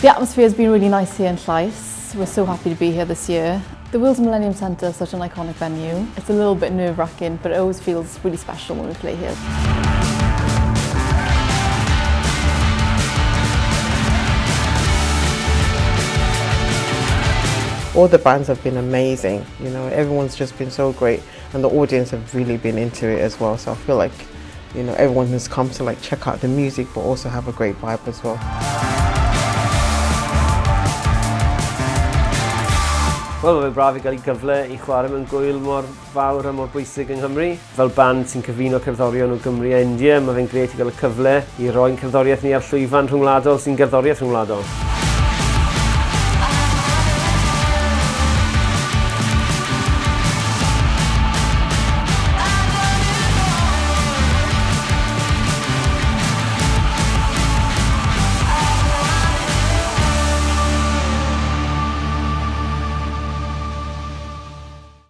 The atmosphere has been really nice here in Llais. We're so happy to be here this year. The Wales Millennium Centre is such an iconic venue. It's a little bit nerve-wracking, but it always feels really special when we play here. All the bands have been amazing, you know, everyone's just been so great and the audience have really been into it as well. So I feel like, you know, everyone has come to like check out the music but also have a great vibe as well. Wel, mae fe'n braf i gael ei gyfle i chwarae mewn gwyl mor fawr a mor bwysig yng Nghymru. Fel band sy'n cyfuno cerddorion o Gymru a India, mae fe'n grêt i gael y cyfle i roi'n cerddoriaeth ni ar llwyfan rhwngwladol sy'n gerddoriaeth rhwngwladol.